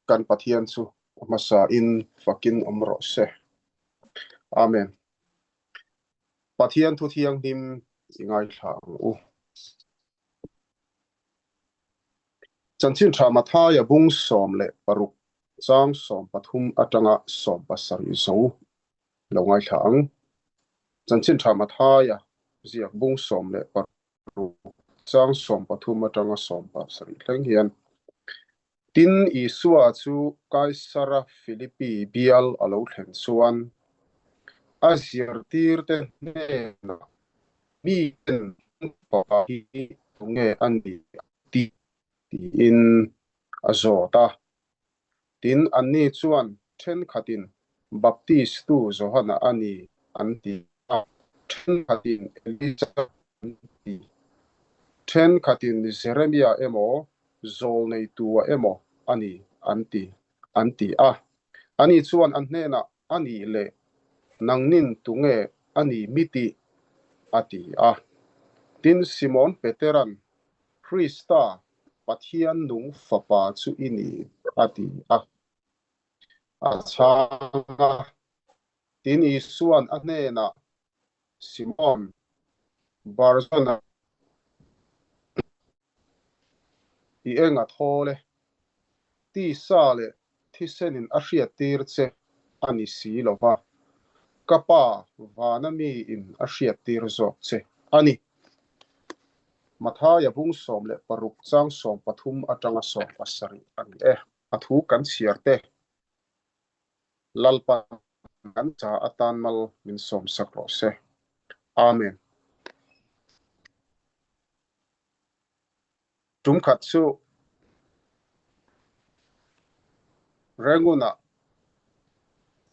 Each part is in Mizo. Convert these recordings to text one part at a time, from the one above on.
Kan Pathian chu a hmasain fakin awm rawh se. Amen. Pathian thu thianghlim i ngaithla ang u. Chanchin tha Mathaia bung 16 chang 13 atanga 17 zo lo ngaithla ang. Chanchin tha Mathaia ziak bung 16 chang 13 atanga 17 thleng hian Tin, Isua chu Kaisara Philippi bial a lo thlen chuan a zirtirte hnenah, Miten Fapa hi tunge a ni an ti? tiin a zawt a. Tin, anni chuan thenkhatin Baptistu Johana a ni an ti a, thenkhatin Elija an ti, thenkhatin Jeremia emaw Zawlneitua emaw a ni an ti, an ti a. Ani chuan a hnenah, A nih leh nangnin tunge a ni mi tih? a ti a. Tin, Simon Petera'n, Krista, Pathian nung Fapa chu i ni, a ti a. A chhang a. Tin, Isua'n a hnenah, Simon, Barzona, I eng a thawl e? Tisa leh thisenin a hriattir che a ni si lo va, ka Pa vana miin a hriattir zawk che a ni. Mathaia bung 16 chang 13 atanga 17 a ni e. A thu kan chhiar te Lalpa kan cha atan mal min sawmsak rawh se. Amen. Tum khat chu Rangoon-ah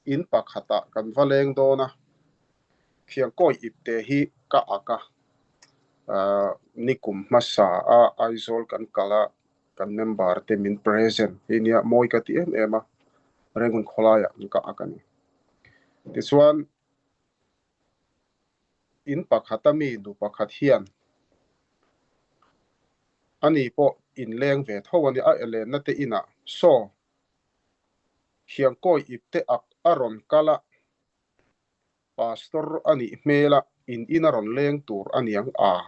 in pakhatah kan va leng dawn a, Khiangkawi ipte hi ka ak a, nikum hmasa a Aizawl kan kal a, kan member te min present hi nia mawi ka ti em em a, Rangoon khawlaiah ka ak a ni. Tichuan. In pakhata mi nu pakhat hian ani pawh inleng ve tho a ni. A elenna te inah saw Khiangkawi ipte ak a rawn kal a, pastor a nih hmel a, in in a rawn leng tur a niang a,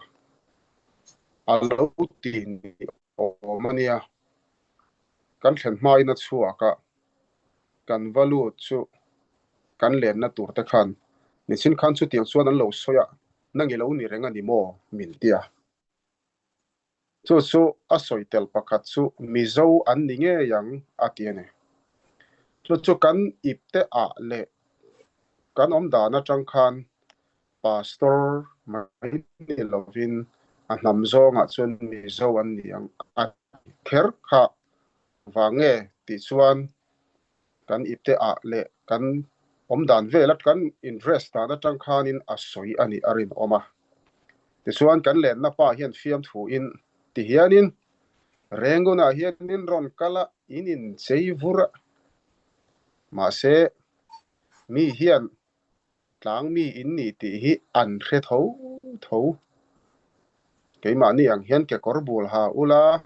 a lo ti ni awm a nia. Kan thlen hmain a chhuak a, kan va lut chu kan lenna tur te khan nichin khan chutiang chuan an lo sawi a, nang i lo ni reng a ni maw? min ti a. Chu chu a sawi tel pakhat chu Mizo an ni ngei ang a ti a ni. Chu chu kan ipte ah leh kan awm dan atang khan Pastor mai ni lovin a hnam zawngah chuan Mizo an ni ang a ti kher kha vang nge tih chuan kan ipte ah leh kan awm dan vel a kan in dress dan atang khanin a sawi a nih a rinawm a. Tichuan kan lenna pa hian fiamthu in ti hianin Rengunah hianin rawn kal a in inchei vur a, mahse mi hian Tlang mi in ni tih hi an hre tho tho. Keimahni ang hian kekawr bul ha ula,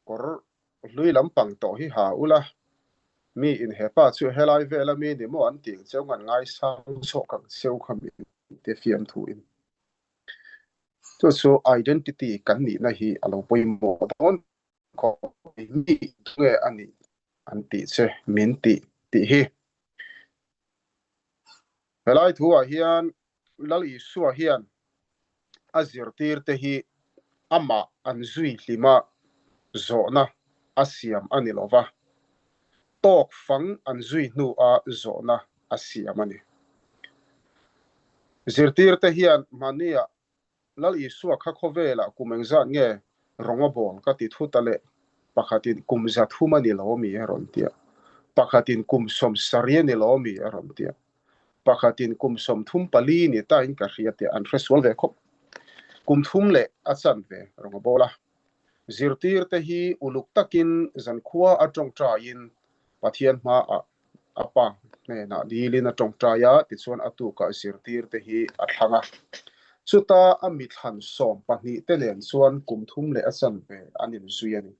kawr hlui lampang tawh hi ha ula, mi in hepa chu helai vela mi ni maw an tih ang cheu ngan ngaisang zawk ang cheu kha min ti fiamthu in. Chu chu identity kan nihna hi a lo pawimawh dawn khawp mai. Mi tunge a nih an tih che min tih tih hi. Helai thuah hian Lal Isua hian a zirtirte hi amah an zui hlima zawhna a siam a ni lova, tawk fang an zui hnua zawhna a siam a ni. Zirtirte hian mahnia Lal Isua kha khawvelah kum engzat nge rawng a bawl ka ti thut a leh, pakhatin kum 300 a ni lo ami a rawn ti a, pakhatin kum 70 a ni lo ami a rawn ti a, pakhatin kum 34 ni ta in ka hria tia an hre sual ve khawp. Kum thum leh a chan ve rawng a bawl a. Zirtirte hi uluk takin zankhua a tawngtaiin Pathian hmaah A pa hnenah dilin a tawngtai a, tichuan a tukah zirtirte hi a thlang a. Chuta a mithlan 12 te nen chuan kum thum leh a chanve an inzui a ni.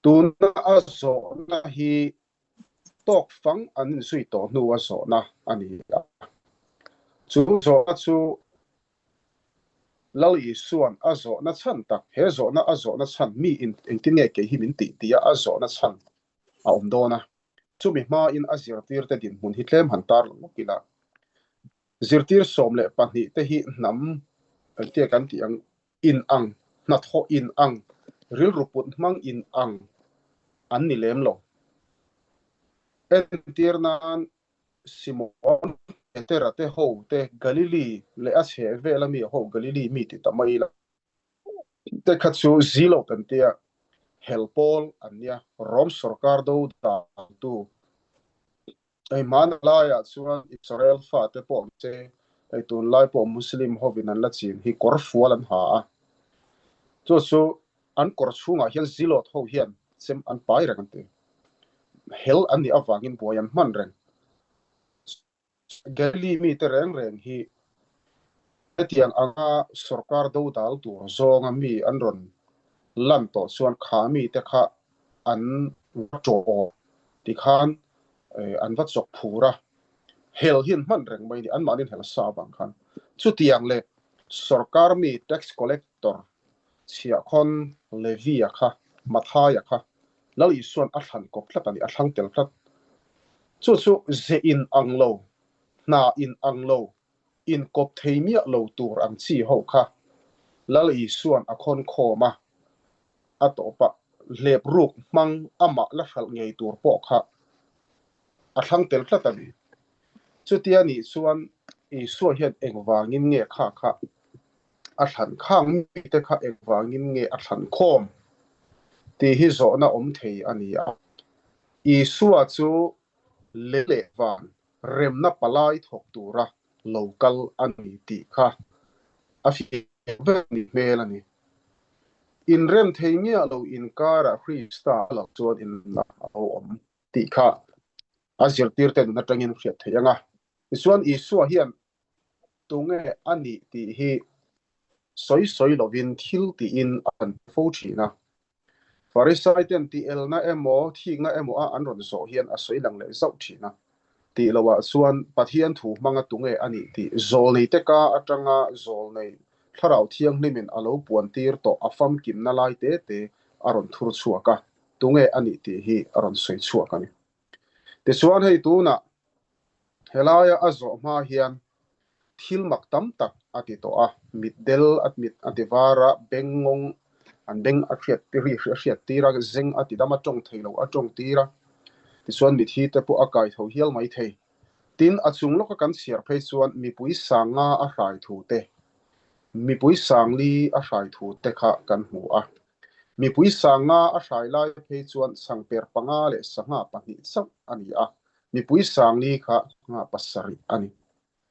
Tuna a zawhna hi tawk fang an inzui tawh hnu a zawhna a ni a. Chu zawhna chu Lal Isua'n a zawhna chhan tak, he zawhna a zawhna chhan mi in engtin nge kei hi min tih tia a zawhna chhan a awm dawn a. Chumi hmain a zirtirte dinhmun hi tlem han tar lawk ila. Zirtir 12 te hi hnam engtia kan tih ang in ang, hnathawh in ang, rilru put hmang in ang an ni lem lo. Entir nan Simon Petera te ho te Galili leh a chhehvela mi ho Galili mi ti ta mai ila te kha chu Zilot an tia, hel pawl an nia, Rom sorkar do dantu Hei hmana laiah chuan Israel fate pawh ni se, hei tunlai pawh Muslim hovin an la chin hi kawr fual an ha a. Chu chu an kawr chhungah hian Zilot ho hian chem an pai reng an ti. Hel an nih avangin buai an hman reng. Galilee mite reng reng hi hetiang anga sorkar dodal tur zawnga mi an rawn lan tawh chuan kha mite kha an va ṭawh tikhan an va chawk phur a, hel hi an hman reng mai a ni, anmahniin hel sa avang khan. Chutiang leh sorkar mi tax collector chhiahkhawn Levi-a kha, Mathaia kha Lal Isua'n a thlan kawp tlat a ni, a thlang tel tlat. Chu chu ze in ang lo, hna in ang lo, inkawp thei miah lo tur ang chi ho kha Lal Isua'n a khawn khawm a, a tawpah hlep ruk hmang amah la hralh ngei tur pawh kha a thlang tel tlat a ni. Chutia nih chuan Isua hian engvangin nge kha kha a thlan khang mite kha engvangin nge a thlan khawm tih hi zawhna awm thei a ni a. Isua chu lei leh van remna palai thawk tura lo kal a ni tih kha a fiah vek ni hmel a ni. Inrem thei miah lo inkarah Krista a lo chuan inremna a lo awm tih kha a zirtirte nun atangin hriat theih ang a. Tichuan Isua hian tunge a nih tih hi sawi sawi lovin thil tiin a han ti fo thin a. Farisai ten tih elna emaw thikna emaw a an rawn zawh hian a sawi lang leh zauh thin a. Tih loah chuan Pathian thu hmanga tunge a nih tih zawlnei te ka atanga zawlnei Thlarau Thianghlimin a lo puan tir tawh a famkimna lai te te a rawn thur chhuak a, tunge a nih tih hi a rawn sawi chhuak a ni. Tichuan hei tunah Helaia a zawh hma hian thil mak tam tak a ti tawh a, mitdel a mit a ti var a, beng ngawng an beng a hriat ri a hriat tir a, zeng a ti dam a, tawng thei lo a tawng tir a, tichuan mithi te pawh a kai tho hial mai thei. Tin, a chung lawka kan chhiar phei chuan mipui sanga a hrai thu te, mipui sangli a hrai thu te kha kan hmu a. Mipui sanga a hrai lai phei chuan changper panga leh sangha pahnih chauh a ni a, mipui sangli kha sangha pasarih a ni,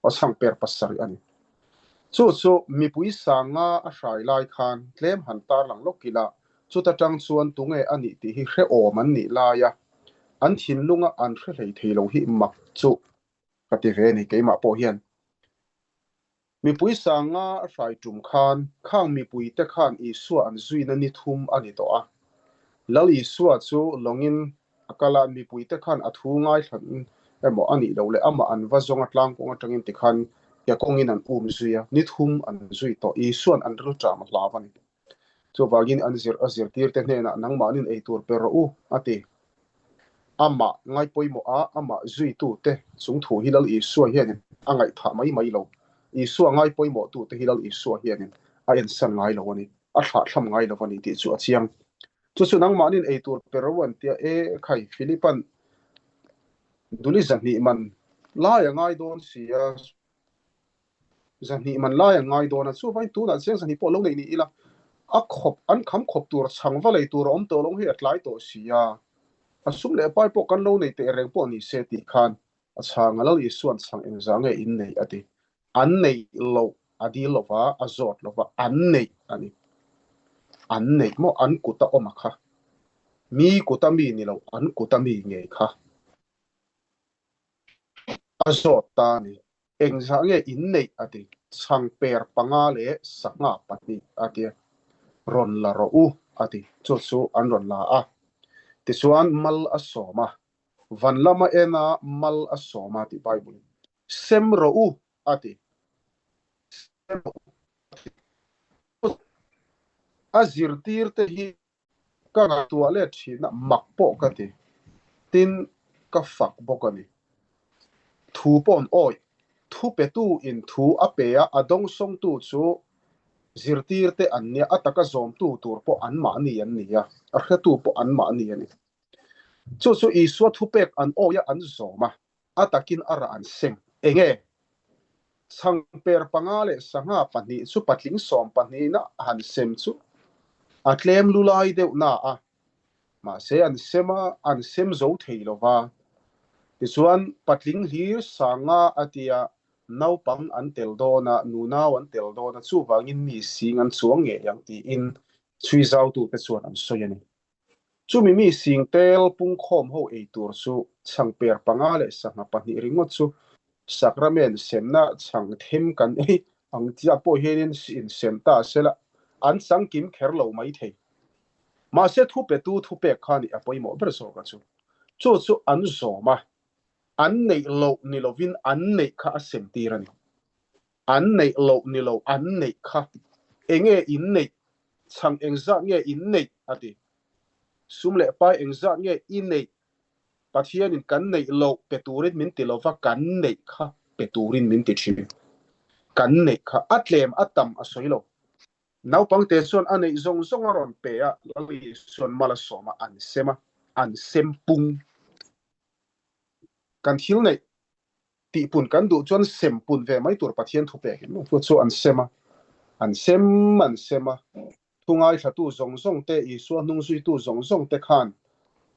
aw changper pasarih a ni. Chu chu mipui sanga a hrai lai khan tlem han tarlang lawk ila, chuta tang chuan tunge a nih tih hi hrehawm an nih laia an thinlunga an hre hlei thei lo hi mak chu ka ti ve a ni keimah pawh hian. Mipui sanga a hrai tum khan, khang mipuite khan Isua an zuina ni thum a ni tawh a. Lal Isua chu lawngin a kal a, mipuite khan a thu ngaithlan emaw a nih loh leh amah an va zawng a tlangkawng atangin tikhan ke kawngin an um zui a, ni thum an zui tawh. Isua'n an rilṭam a hlau a ni. Chuvangin an zir a zirtirte hnenah nangmahnin ei tur pe rawh u, a ti. Amah ngaipawimawh a, amah zuitute chung thu hi Lal Isua hianin a ngaihthah mai mai lo. Isua ngaipawimawhtute hi Lal Isua hianin a ensan ngai lo a ni, a thlahthlam ngai lo a ni tih chu a chiang. Chu chu nangmahnin ei tur pe rawh u an tia, E khai, Philipa'n duli 200 man lai a ngai dawn si a, 200 man lai an ngai dawn a, chuvangin tunah chiang 200 pawh lo neih ni ila, a khawp an kham khawp tur chhang va lei tur a awm tawh lo hei a tlai tawh si a, a sum leh pai pawh kan lo nei teh reng pawh ni se tih khan a chhang a Lal Isua'n chhang engzah nge in nei a ti. An neih loh a dil lo va, a zawt lo va, an neih a ni. An neih maw an kuta awm a kha. Mi kuta mi ni lo, an kuta mi ngei kha. A zawt ta a ni. Engzah nge in neih a ti. Chhangper panga leh sangha pahnih a ti. Rawn la rawh u a ti. Chu chu an rawn la a. Tichuan mal a sawm a, van lama en a mal a sawm a tih Bible in sem rawh u a ti. Sem rawh u a ti. A zirtirte hi Ka ngaihtuah let thin a, mak pawh ka ti. Tin, ka fak bawk a ni. Thu pawh an awih. Thu petu in thu a pe a, a dawngsawngtu chu zirtirte an nia, a taka zawmtu tur pawh anmahni an ni a, a hretu pawh anmahni a ni. Chu chu Isua thupek an awih a, an zawm a. A takin a rah an seng. Enge? Chhangper panga leh sangha pahnih chu patling sawm pahnihna han sem chu a tlem lu lai deuh na a, mahse an sem a, an sem zo thei lo va. Tichuan patling hlir sangha a tia naupang an tel dawn a, nunau an tel dawn a, chuvangin mi sing an chuang ngei ang tiin chhui zautute chuan an sawi a ni. Chumi mi sing tel pungkhawm ho ei tur chu chhangper panga leh sangha pahnih ringawt chu sakramen semna chhang them kan ei ang chiah pawh hianin insem ta sela an changkim kher lo mai thei. Mahse thupetu thupek kha nih a pawimawh ber zawk a chu. Chu chu an zawm a, an neih loh ni lovin an neih kha a sem tir a ni. An neih loh ni lo an neih kha enge in neih chhang engzat nge in neih a ti. Sum leh pai engzat nge i neih Pathianin kan neih loh pe turin min ti lova kan neih kha pe turin min ti thin. Kan neih kha a tlem a tam a sawi lo. Naupangte chuan a neih zawng zawng a rawn pe a, Lal Isuan mal a sawm a, an sem a, an sem pung. Kan thil neih Tihpun kan duh chuan sem pun ve mai tur Pathian thu pek in chu chu an sem a, an sem an sem a, thu ngaithlatu zawng zawng te, Isua hnung zuitu zawng zawng te khan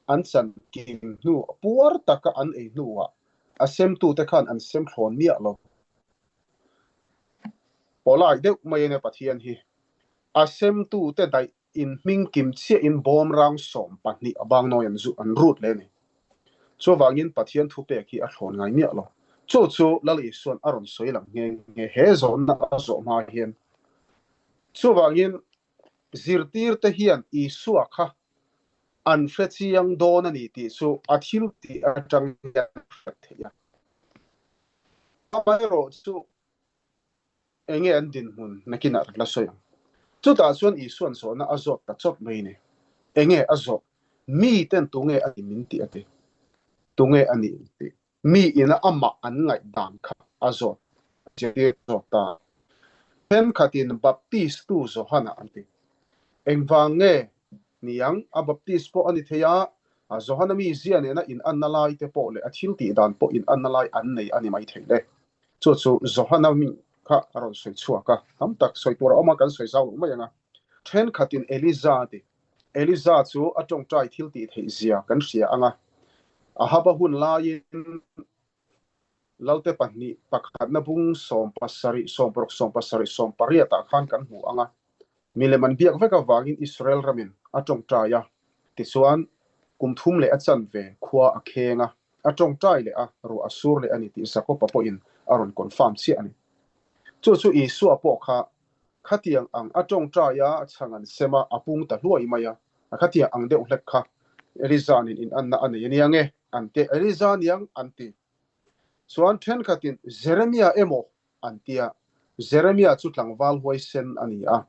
an chan kim hnu puar taka an ei hnuah a semtu te khan an sem thlawn miah lo. Polite deuh mai a nia Pathian hi. A semtu te daih In hming kim chiahin bawm rang 12 a bang nawi an zu an rut leh a ni. Chuvangin Pathian thupek hi a thlawn ngai miah lo. Chu chu Lal Isua'n a rawn sawi lang nghe nghe he zawhna a zawh hma hian. Chuvangin zirtirte hian Isua kha an hre chiang dawn a ni tih chu a thil tih atang hian a hriat theih a. Amaherawh chu Enge an dinhmun nakinah ka la sawi ang. Chutah chuan Isua'n zawhna a zawt ta chawp mai ni. Enge a zawh? Mi ten tunge a ni min tih a ti. Tunge a ni min tih? Mi ina amah an ngaih dan kha a zawt zirtir zawk ta. Thenkhatin Baptist tu Johana an ti. Engvang nge niang? A Baptist pawh a ni thei a, Johana mizia nena inanna lai te pawh leh a thil tih dan pawh inanna lai an nei a ni maithei le. Chu chu Johana mi kha a rawn sawi chhuak a, tam tak sawi tur a awm a, kan sawi zau loh mai ang a. Thenkhatin Eliza a ti. Eliza chu a tawngtai thil tih theih zia kan hria ang a. Ahaba hun laiin Lalte pahnih pakhatna bung 17, 16, 17, 18 ah khan kan hmu ang a. Milem an biak vek avangin Israel ramin a tawngtai a, tichuan kum thum leh a chanve khua a kheng a. A tawngtai leh a, ruah a sur leh a ni tih Jakob-a pawhin a rawn confirm chiah a ni. Chu chu Isua pawh kha khatiang ang a tawngtai a, chhang an sem a, a pung ta hluai mai a, a khatiang ang deuh hlek kha Eliza nen inanna a nei a nia nge an ti, Eliza niang an ti. Chuan thenkhatin Jeremia emaw an ti a, Jeremia chu tlangval huaisen a ni a,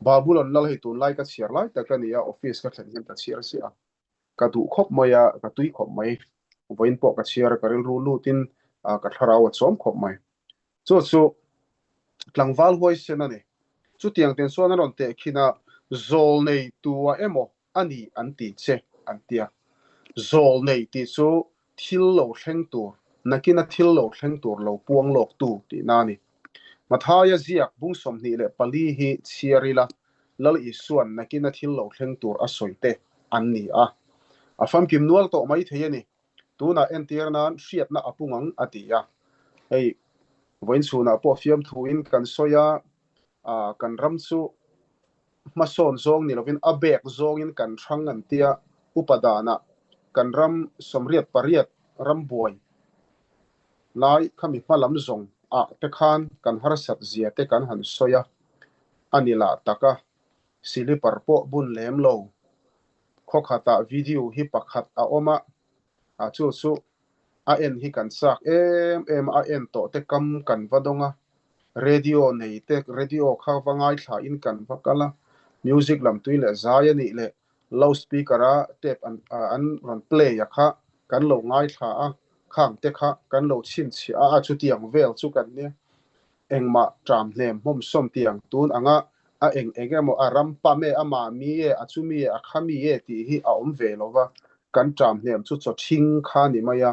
Babulon lal hei tunlai ka chhiar lai tak a ni a, office ka thlen hian ka chhiar ziah a. Ka duh khawp mai a, ka tui khawp mai. Vawiin pawh ka chhiar a, ka rilru lutin ka thlarau a chawm khawp mai. Chu chu tlangval huaisen a ni. Chutiang ten chuan a rawn teh khin a, zawl nei tua emaw a ni an ti che an ti a. Zawl nei tih chu thil lo thleng tur, nakina thil lo thleng tur lo puang lawk tu tihna a ni. Mathaia ziak bung 24 hi chhiar ila, Lal Isua'n nakina thil lo thleng tur a sawi te an ni a. A famkim nual tawh mai thei a ni. Tunah entir nan hriatna a pung ang a ti a. Hei, vawiin chhunah pawh fiamthuin kan sawi a, kan ram chu hmasawn zawng ni lovin a bek zawngin kan hrang an tia, upa danah kan ram 88 ram buai lai khami hma lam zawng ah te khan kan harsat zia te kan han sawi a, a ni lah tak a, silipar pawh bun lem lo. Khaw khatah video hi pakhat a awm a, a chu chu a en hi kan chak em em a, a en tawh te kam kan va dawng a, radio nei te radio kha va ngaithla in kan va kal a, music lam tui leh zai a nih leh loud speaker a tape an an rawn play a kha kan lo ngaithla a, khang te kha kan lo chhinchhiah a, a chutiang vel chu kan nia. Engmah ṭam hnem hmawm sawm tiang tun anga a eng eng emaw a ram pam e, a mahmi e, a chumi e, a khami e tih hi a awm ve lo va, kan ṭam hnem chu chaw ṭhing kha ni mai a,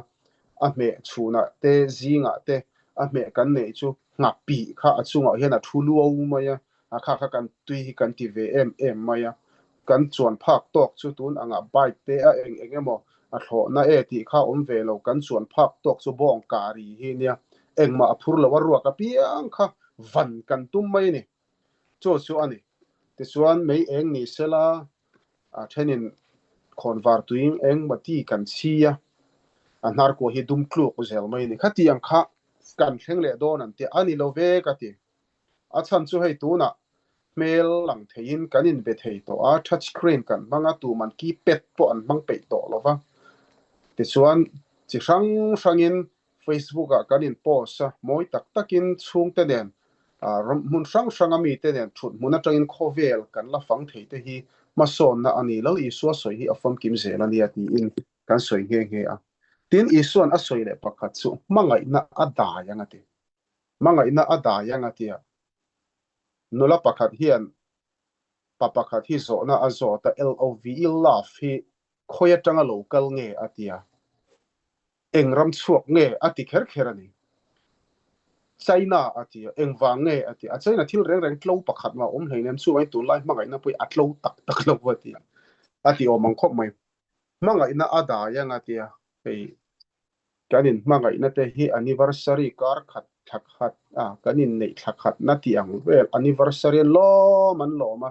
a hmeh chhunah te zingah te a hmeh kan neih chu nghapih kha a chungah hian a thu luau mai a, a kha kha kan tui hi kan ti ve em em mai a, kan chuan phak tawk chu tun angah bike te a eng eng emaw a thlawhna e tih kha awm ve lo, kan chuan phak tawk chu bawng kari hi nia, engmah a phur lo a ruak apiang kha van kan tum mai a ni, chu chu a ni. Tichuan mei eng ni sela a thenin khawnvar tuiin eng mati kan chhi a, a hnarkua hi dum tluk zel mai a ni. Khatiang kha kan thleng leh dawn an tia, a ni lo ve ka ti. A chhan chu hei tunah hmel lang theiin kan inbe thei tawh a, touch screen kan hmang a, tuman keypad pawh an hmang peih tawh lo va. Tichuan, chi hrang hrangin Facebook ah kan in post a, mawi tak takin chhungte nen, hmun hrang hranga mite nen thut hmun atangin khawvel kan la fang thei te hi hmasawnna a ni. Lal Isua sawi hi a famkim zel a nia tiin kan sawi nghe nghe a. Tin, Isua'n a sawi leh pakhat chu hmangaihna a dai ang a ti. Hmangaihna a dai ang a tia. Nula pakhat hian pa pakhat hi zawhna a zawt a, LOVE, love, hi khawi atanga lo kal nge a tia. Eng ram chhuak nge a ti kher kher a ni. China a tia, eng vang nge a tia. A China thil reng reng tlo pakhat mah a awm hleinem, chuvangin tunlai hmangaihna pawh hi a tlo tak tak lo a tia. A ti awm ang khawp mai. Hmangaihna a dai ang a tia. Hei Kan inhmangaihna te hi anniversary kar khat thla khat a, kan inneih thla khatna tih ang vel anniversary an lawm an lawm a,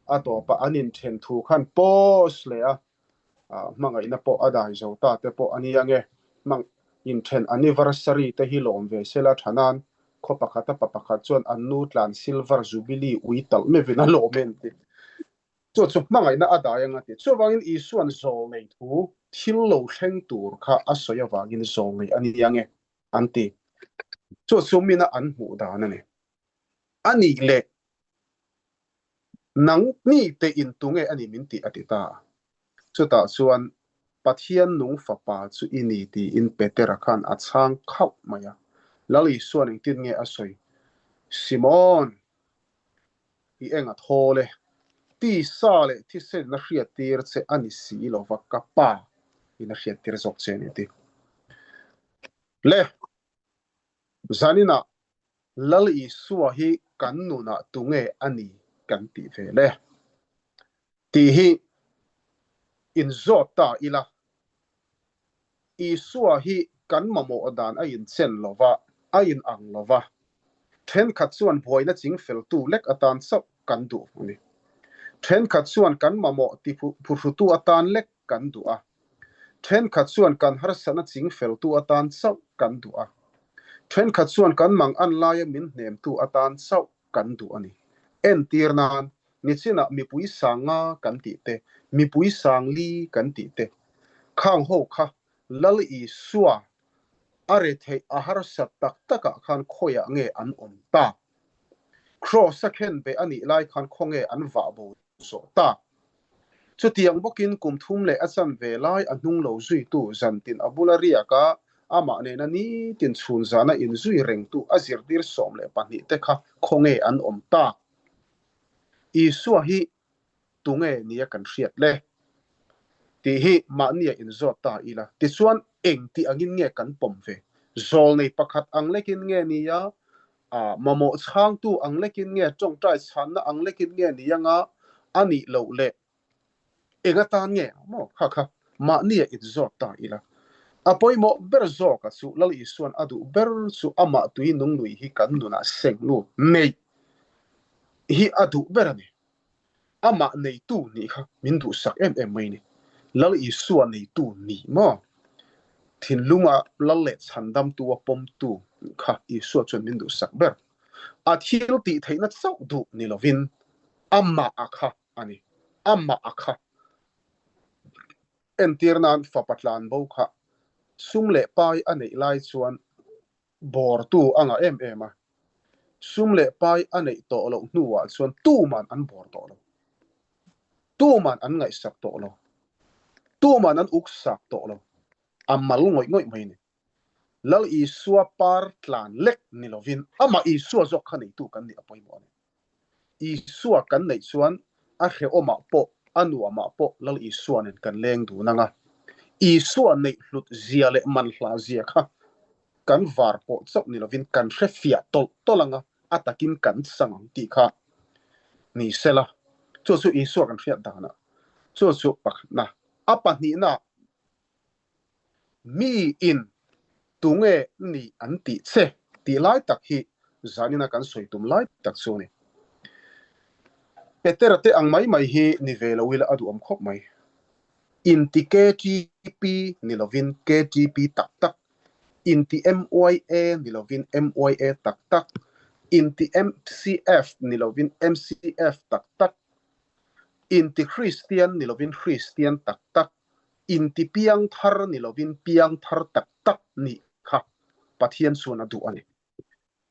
a tawpah an inthen thu khan post leh a, hmangaihna pawh a dai zo ta te pawh a nia nge, hmang inthen anniversary te hi lawm ve sela tha nan khaw pakhata pa pakhat chuan an nu tlan silver jubilee ui talh meuhin a lawm em tih. Chu chu hmangaihna a dai ang a ti. Chuvangin Isua'n zawlnei thu thil lo thleng tur kha a sawi avangin zawlnei a ni ang e, an ti. Chu chu mina an hmuh dan a ni. A nih leh nang ni te in tunge a ni min tih a ti ta a. Chutah chuan Pathian nung fapa chu i ni tiin Petera khan a chhang khauh mai a. Lal Isua'n engtin nge a sawi? Simon! I eng a thawl e. Tisa leh thisen a hriattir che a ni si lo va, ka pa in a hriattir zawk che a ni ti. Le, zaninah Lal Isua hi kan nunah tunge a ni kan tih ve le? Tih hi inzawt ta ila. Isua hi kan mamawh dan a inchen lo va, a inang lo va. Thenkhat chuan buaina chingfeltu lek atan chauh kan duh a ni. Thenkhat chuan kan mamawh tiphuhrutu atan lek kan duh a. Thenkhat chuan kan harsatna chingfeltu atan chauh kan duh a. Thenkhat chuan kan mangan laia min hnemtu atan chauh kan duh a ni. Entir nan, nichinah mipui sang nga kan tih te, mipui sang li kan tih te, khang ho kha Lal Isua a retheih a harsat tak takah khan khawiah nge an awm tak? Kraws a khen beh a nih lai khan khawnge an vah bo zawh tak? Chutiang bawkin kum thum leh a chan ve lai a hnung lo zuitu zantin a bula riak a, amah nena nitin chhun zana inzui rengtu a zirtir 12 te kha khawnge an awm tak? Isua hi tunge nia kan hriat le? Tih hi mahnia inzawt ta ila. Tichuan engti angin nge kan pawm ve? Zawlnei pakhat ang lekin nge nia A mamawh chhangtu ang lekin nge tawngtai chhanna ang lekin nge ni anga a nih loh leh eng atan nge maw kha kha mahni a inzawt ta ila. A pawimawh ber zawka chu Lal Isua'n a duh ber chu amah tui nung lui hi kan nunah seng lut neih hi a duh ber a ni. Amah neitu nih kha min duhsak em em mai ni. Lal Isua neitu nih maw? Thinlunga Lal leh chhandamtu a pawmtu kha Isua chuan min duhsak ber. A thil tih theihna chauh duh ni lovin amah a kha a ni. Amah a kha. Entir nan fapa tlan bo kha sum leh pai a neih lai chuan bawrtu a ngah em em a, sum leh pai a neih tawh loh hnuah chuan tuman an bawr tawh lo, tuman an ngaihsak tawh lo, tuman an uksak tawh lo, a mal ngawih ngawih mai a ni. Lal Isua par tlan lek ni lovin amah Isua zawk kha neitu kan nih a pawimawh a ni. Isua kan neih chuan a hrehawmah pawh, a nuamah pawh Lal Isua nen kan leng dun ang a. Isua neih hlut zia leh manhla zia kha kan var pawh chauh ni lovin kan hre fiah tawlh tawlh ang a, a takin kan chang ang tih kha ni sela. Chu chu Isua kan hriat danah chu chu pakhatna. A pahnihna Mi in tunge ni an tih che tih lai tak hi zanina kan sawi tum lai tak chu a ni. Petera te ang mai mai hi ni ve lo ila a duhawm khawp mai. Inti KTP ni lovin KTP tak tak, inti MYA ni lovin MYA tak tak, inti MCF ni lovin MCF tak tak, inti Kristian ni lovin Kristian tak tak, Inti piang thar ni lovin piang thar tak tak nih kha Pathian chuan a duh a ni.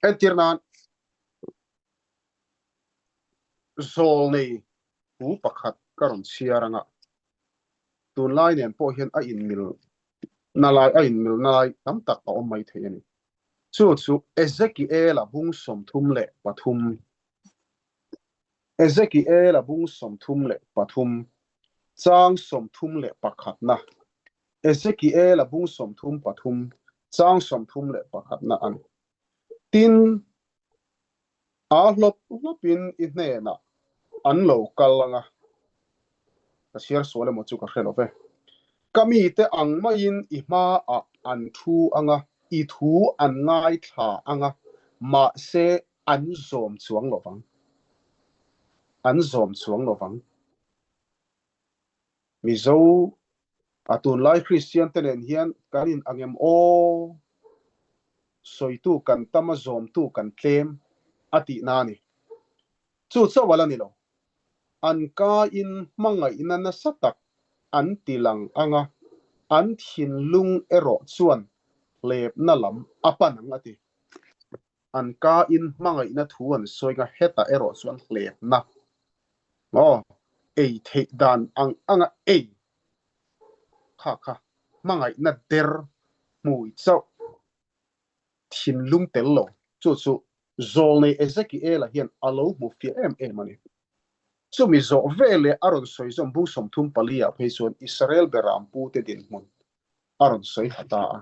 Entir nan, Zawlnei pu pakhat ka rawn chhiar anga tunlai nen pawh hian a inmil na lai, a inmil na lai tam tak a awm mai thei a ni. Chu chu Ezekiela bung 33 Ezekiel-a bung 33, chang 31na. Ezekiel-a bung 33, chang 31na a ni. Tin, a hlawp hlawpin i hnenah an lo kal ang a, ka chhiar sual emaw chu ka hre lo ve. Ka mite ang maiin i hmaah an thu ang a, i thu an ngaithla ang a, mahse An zawm chuang lo vang. An zawm chuang lo vang. Mizo, a tunlai Kristian te nen hian kan in ang em aw? Sawitu kan tam a zawmtu kan tlem a tihna a ni. Chu chauh a la ni lo. An kain hmangaihna nasa tak an ti lang ang a, an thinlung erawh chuan hlepna lam a pan ang a ti. An ka in hmangaihna thu an sawi nga hetah erawh chuan hlepna maw ei theih dan ang anga ei kha kha hmangaihna der hmui chauh thinlung tel lo chu chu Zawlnei Ezekiela hian a lo hmu fiah em em a ni. Chumi zawh veleh a rawn sawi zawm bung 34 ah phei chuan Israel beram pute dinhmun a rawn sawi ha ta a.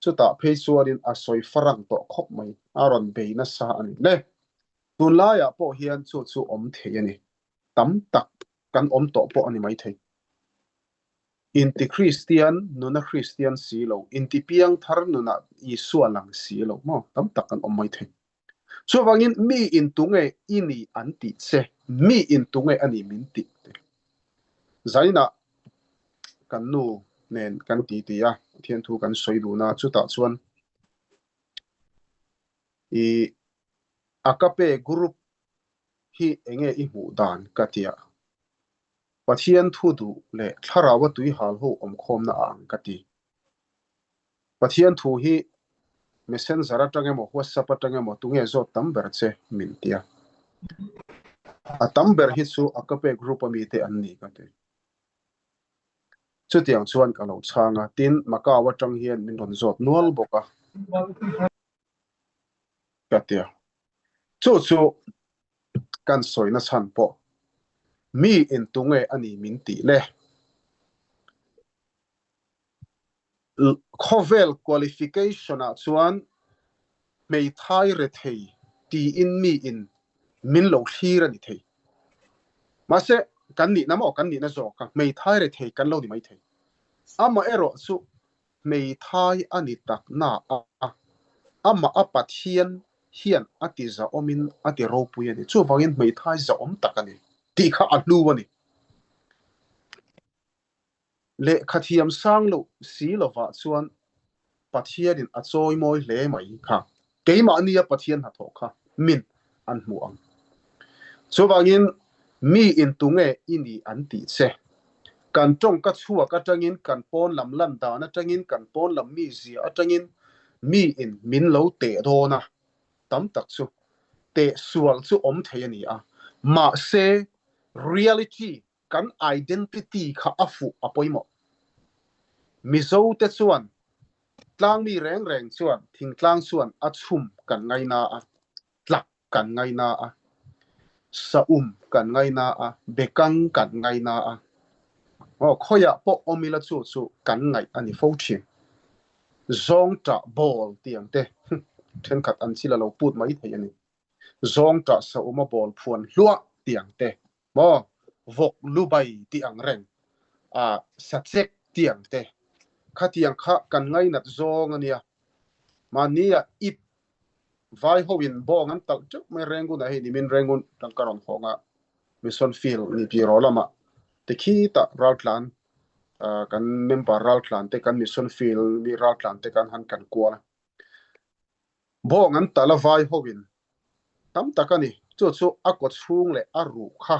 Chutah phei chuanin a sawi farang tawh khawp mai, a rawn bei nasa a ni le. Tunlaiah pawh hian chu chu awm thei a ni. Tam tak kan awm tawh pawh a ni maithei. Inti Kristian, nuna Kristian si lo, inti piangthar nunah Isua lang si lo maw? Tam tak kan awm maithei. Chuvangin mi in tunge i ni an tih che, mi in tunge a ni min tih te. Zainah kan nu nen kan ti ti a, Pathian thu kan sawi dun a, chutah chuan i Agape group hi enge i hmuh dan ka ti a, Pathian thu duh leh thlarau a tuihal ho awmkhawmna a ang ka ti. Pathian thu hi Messenger atang emaw WhatsApp atang emaw tunge zawt tam ber che min tia. A tam ber hi chu Agape group ami te an ni ka ti. Chutiang chuan ka lo chhang a, tin Macau atang hian min rawn zawt nual bawk a ka tia. Chu chu kan sawina chhan pawh mi in tunge a ni min tih le. Khawvel qualification ah chuan hmeithai rethei tiin mi in min lo thlir a ni thei. Mahse, kan nihna maw kan nihna zawk a, hmeithai rethei kan lo ni mai thei. Amaherawh chu hmeithai a ni tak na a, amah a Pathian hian a ti zahawmin a ti ropui a ni. Chuvangin hmeithai zahawm tak a ni tih kha a hlu a ni. Lehkha thiam sang loh si lovah chuan Pathianin a chawi mawi hle mai kha. Keimahnia Pathian hnathawh kha min an hmu ang. Chuvangin mi in tunge i ni an tih che. Kan tawngka chhuak atangin, kan pawn lam lan dan atangin, kan pawn lam mizia atangin miin min lo teh dawn a, tam tak chu teh sual chu awm thei a ni a, mahse reality kan identity kha a fuh a pawimawh. Mizo te chuan tlangmi reng reng chuan thingtlang chuan a chhum kan ngaina a, tlak kan ngaina a, saum kan ngaina a, bekang kan ngaina a, aw khawiah pawh awm ila chu chu kan ngaih a ni fo thin. Zawngṭah bawl tih ang te thenkhat an chil a lo put mai thei a ni. Zawngṭah saum a bawl phuan hluah tih ang te maw, vawk lubai tih ang reng, ah sachek tih ang te khatiang kha kan ngainat zawng a nia. Mahnia ip Vai ho in bawng an talh teuh mai Rangoon ah hei nimin Rangoon tang ka rawn hawng a Mission Field ni pi rawh lamah te khitah raltlan kan member raltlan te kan Mission Field mi raltlan te kan han kan kual a. Bawng an talh a vai ho in tam tak a ni chu chu a kaw chhung leh a ruh kha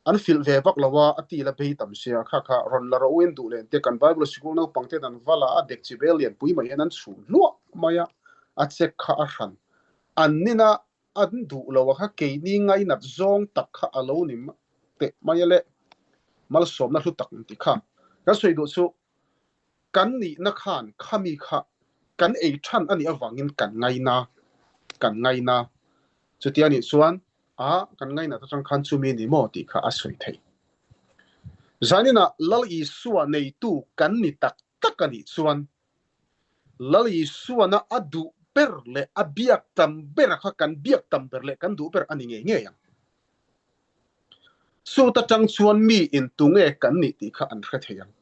An filh ve vak lo a, a ti la bei tam sia, kha kha rawn la rawh u in duh leh tia kan Bible sikul naupang ten an va la a, dekchi bel lian pui mai hian an chhum hluah mai a, a check kha a hran. An nina an duh lo a kha keini ngainat zawng tak kha a lo ni teh mai a le, malsawmna hlu tak an ti kha. Kan sawi duh chu Kan nihna khan khami kha kan ei than a nih avangin kan ngaina, kan ngaina. Chutia nih chuan a kan ngainat atang khan chumi ni maw tih kha a sawi theih. Zaninah Lal Isua neitu kan ni tak tak a nih chuan Lal Isuana a duh ber leh a biak tam bera kha kan biak tam ber leh kan duh ber a ni ngei ngei ang. Chut atang chuan mi in tunge kan nih tih kha an hre thei ang.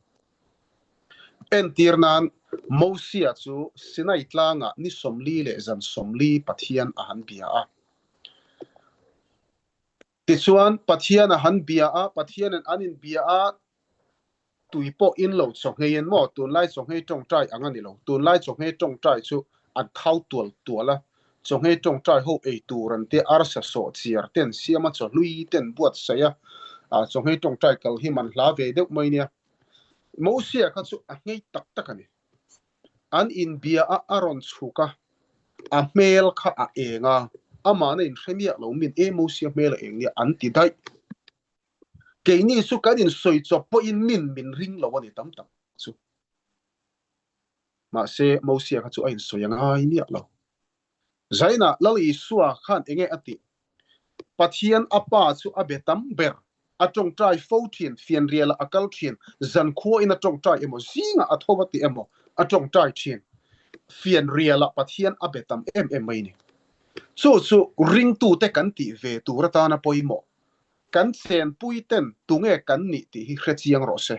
Entir nan, Mosia chu Sinai tlangah ni 40 leh zan 40 Pathian a han bia a. Tichuan, Pathian a han bia a, Pathianin an inbia a, Tui pawh in lo chawnghei en maw? Tunlai chawnghei tawngtai ang a ni lo. Tunlai chawnghei tawngtai chu an thau tual tual a. Chawnghei tawngtai ho ei tur an tia arsa sawh chiar ten siam a chawhlui ten buatsaih a. Ah chawnghei tawngtai kal hi man hla ve deuh mai nia. Mosia kha chu a nghei tak tak a ni. An inbia a a rawn chhuk a, a hmel kha a eng a, amahna inhre miah lo min e Mosia hmel a eng nia an ti daih. Keini chu kan insawi chawp pawhin min min ring lo a ni tam tak chu. Mahse, Mosia kha chu a insawi a ngai miah lo. Zainah Lal Isua khan enge a tih? Pathian a Pa chu a be tam ber, a tawngtai fo thin, fianrialah a kal thin, zankhuain a tawngtai emaw, zingah a tho a ti emaw, a tawngtai thin. Fianrialah Pathian a be tam em em mai ni. Chu chu ringtute kan tih ve tur atana pawimawh. Kan chenpui ten tunge kan nih tih hi hre chiang rawh se.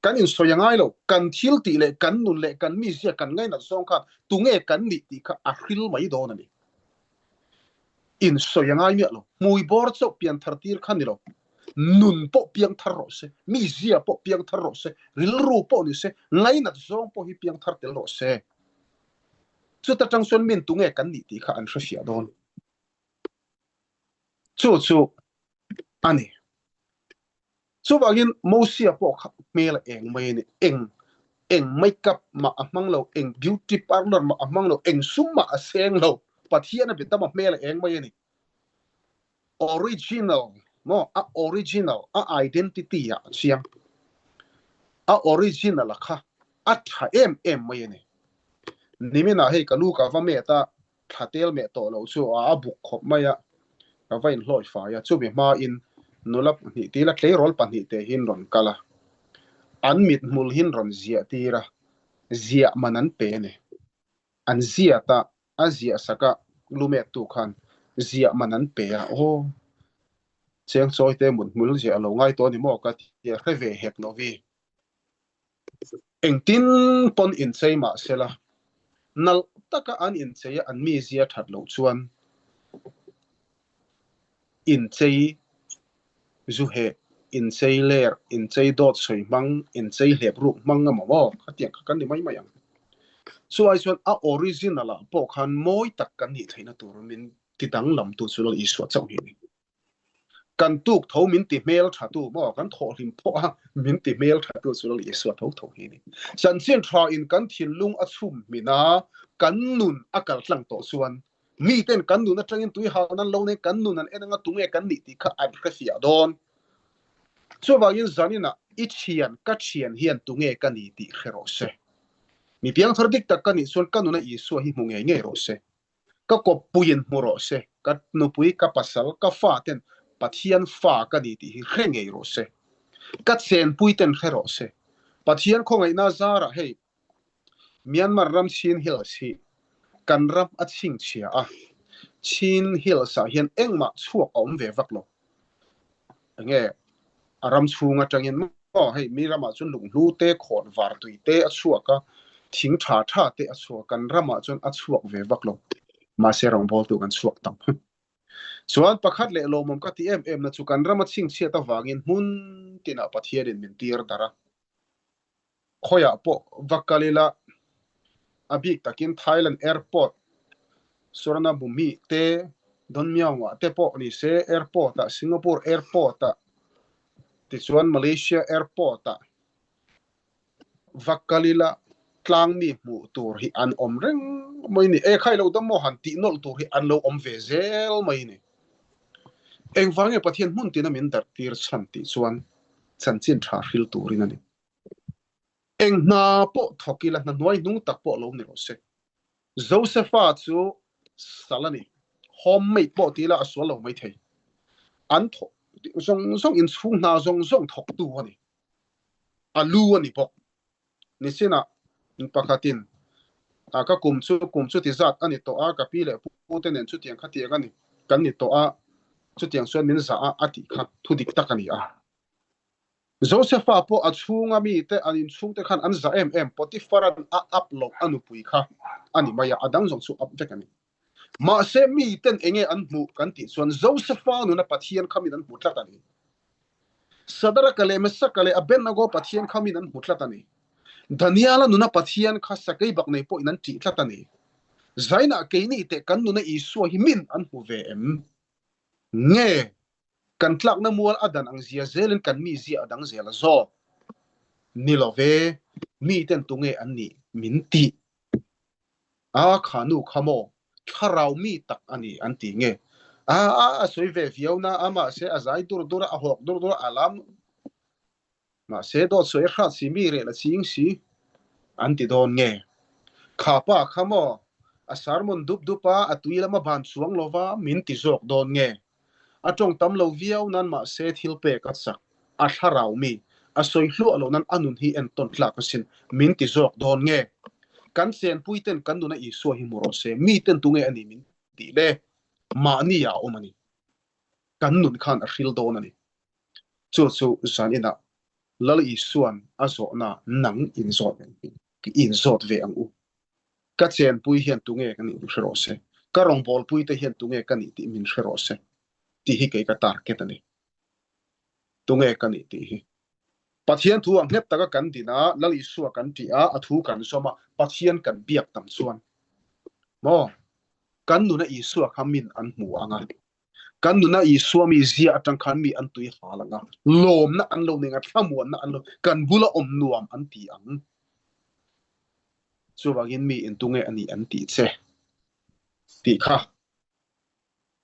Kan insawi a ngai lo, kan thil tih leh kan nun leh kan mizia kan ngainat zawng khan tunge kan nih tih kha a hril mai dawn a ni. Insawi a ngai miah lo, hmui bawr chauh pianthar tir kha ni lo, nun pawh piangthar rawh se, mizia pawh piangthar rawh se, rilru pawh ni se, ngainat zawng pawh hi piangthar tel rawh se. Chuta tang chuan min tunge kan nih tih kha an hre fiah dawn. Chu chu a ni. Chuvangin Mosia pawh kha hmel a eng mai a ni. Eng eng makeup mah a hmang lo, eng beauty parlour mah a hmang lo, eng sum mah a seng lo. Pathian a bitam a hmel a eng mai a ni. Original maw? A original, a identity ah a chiang. A original a kha a tha em em mai a ni. Niminah hei ka lu ka va met a, thla tel meh tawh loh chu a buk khawp mai a, ka va inhlawi fai a, chumi hmain nula pahnih tila tleirawl pahnih te hian rawn kal a, an mithmul hian rawn ziah tir a, ziah man an pe a ni. An ziat a, a ziah sak a, lumettu khan ziah man an pe a, aw cheng chawi te mut-hmul ziah a lo ngai tawh a ni maw ka ti a, hre ve hek lo vi. Engtin pawn inchei mah sela, nalh taka an inchei a an mizia that loh chuan inchei zu heh, inchei ler, inchei dawt sawi hmang, inchei hlep ruk hmang emaw maw khatiang kha kan ni mai mai ang. Chu ai chuan a original ah pawh khan mawi tak kan nih theihna tur min ti danglam tu chu Lal Isua chauh hi a ni. Kan tuk tho min ti hmel tha tu maw, kan thawhhlim pawh a min ti hmel tha tu chu Lal Isua tho tho hi a ni. Chanchin tha in kan thinlung a chhum hmin a, kan nun a kal tlang tawh chuan miten kan nun atangin tui hal nan lo nei kan nun an en anga tunge kan nih tih kha an hrefiah dawn. Chuvangin zaninah i thian ka thian hian tunge ka ni tih hre rawh se. Mi piangthar dik tak ka nih chuan ka nuna Isua hi hmu ngei ngei rawh se. Ka kawppuiin hmu rawh se, ka nupui, ka pasal, ka fa ten Pathian fa ka ni tih hi hre ngei rawh se. Ka chenpui ten hre rawh se. Pathian khawngaihna zarah hei Myanmar ram Chin Hills hi kan ram a chhingchhia a, Chin Hills ah hian engmah chhuak a awm ve vak lo. Enge a ram chhung atangin maw hei mi ramah chuan lunghlu te khawn var tui te a chhuak a, thing tha tha te a chhuak a, kan ramah chuan a chhuak ve vak lo. Mahse rawngbawltu kan chhuak tam. Chuan pakhat leh lawmawm ka ti em em na chu kan rama chhingchhiat avangin hmun tinah Pathianin min tir darh a. Khawiah pawh va kal ila, a bik takin Thailand airport, Suvarnabhumi te, Don Mueang-ah te pawh ni se, airport-ah, Singapore airport-ah, tichuan Malaysia airport-ah va kal ila, tlangmi hmuh tur hi an awm reng mai ni. E khai lo dam maw han tih nawlh tur hi an lo awm ve zel mai ni. Engvang nge Pathian hmun tina min darh tir chhan tih chuan chanchin tha hril turin a ni. Eng hna pawh thawk ila, hna hnuai hnung tak pawh lo ni rawh se. Josefa chu sal a ni. Home mate pawh ti ila a sual lo mai thei. An thawk zawng zawng inchhung hna zawng zawng thawktu a ni. A lu a ni bawk. Nisinah pakhatin ka kum chu kum chuti zat a ni tawh a, ka pi leh pu te nen chutiang khatiang a ni kan ni tawh a, chutiang chuan min zah a a tih kha thu dik tak a ni a. Josefa pawh a chhunga mite an inchhungte khan an zah em em, Potiphara'n a up loh a nupui kha a ni mai a, a dang zawng chu up vek a ni. Mahse miten enge an hmuh kan tih chuan Josefa nuna Pathian kha min an hmu tlat a ni. Sadaraka leh Mesaka leh Abednego Pathian kha min an hmu tlat a ni. Daniela nuna Pathian kha sakei bak nei pawhin an ṭih tlat a ni. Zainah keini teh kan nuna Isua hi min an hmu ve em? Nge kan tlakna mual a dan ang zia zelin kan mi zia a dang zel a zawk? Ni lo ve, miten tunge an nih min tih? A kha nu kha maw thlarau mi tak a ni an ti nge? A a sawi ve viau na a mahse a zai dur dur a, a hawk dur dur a, a lam mahse dawt sawi a hrat si mi reh la ching si an ti dawn nge? Kha pa kha maw a sermon dup dup a, a tui lama ban chuang lova min ti zawk dawn nge? A tawng tam lo viau nan mahse thil pek a chak, a thlarau mi, a sawi hluah loh nan a nun hi entawn tlak asin, min ti zawk dawn nge? Kan chenpui ten kan nuna Isua hi hmu rawh se, mi ten tunge a ni min tih le? Mahni ah a awm a ni. Kan nun khan a hril dawn a ni. Chu chu zan inah Lal Isuan a zawhna nang inzawt inzawt ve ang u. Ka chenpui hian tunge ka nih min hre rawh se, ka rawngbawlpui te hian tunge ka nih tih min hre rawh se tih hi kei ka target a ni. Tunge ka nih tih hi. Pathian thu ang nghet taka kan din a, Lal Isua kan tih a, a thu kan zawm a, Pathian kan biak tam chuan maw kan nuna Isua kha min an hmu ang a, kan nuna Isua mi zia atang khan mi an tui hal ang a, lawmna an lo nei ang a, thlamuanna an lo, kan bula awm nuam an ti ang. Chuvangin mi in tunge a nih an tih che tih kha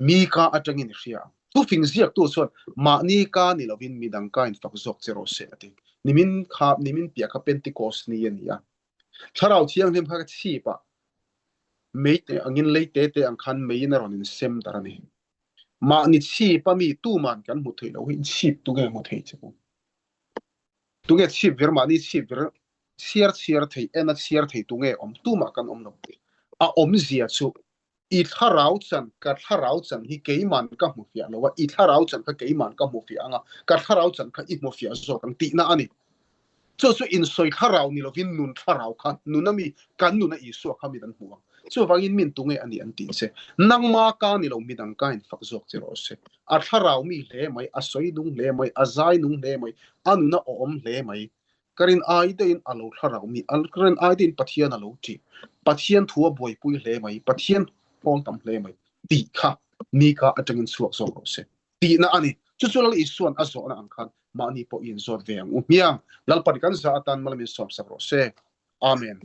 mi ka atangin i hria ang. Thufing ziaktu chuan mahni ka ni lovin midang ka in fak zawk che rawh se a ti. Nimin kha nimin piah kha Pentecost ni a ni a. Thlarau Thianghlim kha ka chhip ah mei te angin lei te te ang khan meiin a rawn in sem dar a ni. Mahni chhip a mi tuman kan hmu thei lo hi chhip tunge hmu thei che u. Tunge chhip vir mahni chhip vir chhiar chhiar thei en a chhiar thei tunge awm tumah kan awm lo. A awmzia chu i thlarau chan ka thlarau chan hi keiman ka hmu fiah lo a, i thlarau chan kha keiman ka hmu fiah ang a, ka thlarau chan kha i hmu fiah zawk ang tihna a ni. Chu chu insawi thlarau ni lovin nun thlarau kha nun a mi kan nuna Isua kha min an hmu ang. Chuvangin min tunge a ni an tih che. Nangma ka ni lo midang ka infak zawk che rawh se. A thlarau mi hle mai, a sawi nung hle mai, a zai nung hle mai, a nuna awm hle mai. Ka rin ai deuhin a lo thlarau mi, ka rin ai deuhin Pathian a lo ṭih. Pathian thu a buaipui hle mai, Pathian hawl tam hle mai tih kha ni ka atangin chhuak zawk rawh se tihna a ni. Chu chu Lal Isua'n a zawhna ang khan mahni pawh i inzawt ve ang u hmiang. Lalpan kan za atan mal min sawmsak rawh se. Amen.